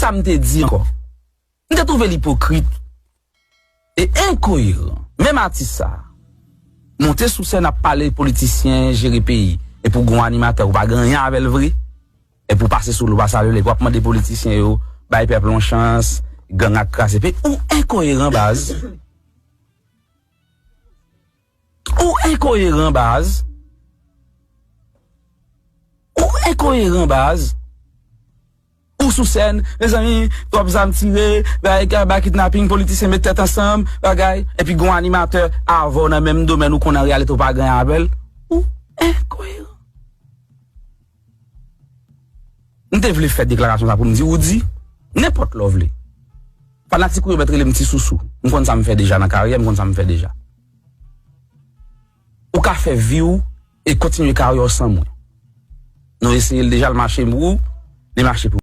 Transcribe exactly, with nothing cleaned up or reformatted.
Sa m te di ankò? M te twouve l ipokrit e enkoyeran. Menm atis sa a monte sou sèn ap pale politisyen jere peyi, epi w gon animatè ou pa gen anyen avè l vre, epi w pase sou l ou pa salye l, epi w ap mande politisyen yo bay pèp la yon chans, gang ap kraze peyi. Ou enkoyeran baz. Ou enkoyeran baz. Ou enkoyeran baz. Ou sou sèn, mezanmi, twòp zam tire, bagay, kidnaping, politisyen met tèt ansanm, bagay. Epi gon animatè avè w nan menm domèn ou konn an reyalite ou pa gen avè l. Ou enkoyeran. M te vle fè deklarasyon sa pou m di, ou di, nenpòt lè w vle. Fanatik ou yo mèt rele m ti sousou. M konn sa m fè deja nan karyè, m konn sa m fè deja. Ou ka fè vi w e kontinye karyè w san mwen. Nou eseye l deja, l mache pou ou, li mache pou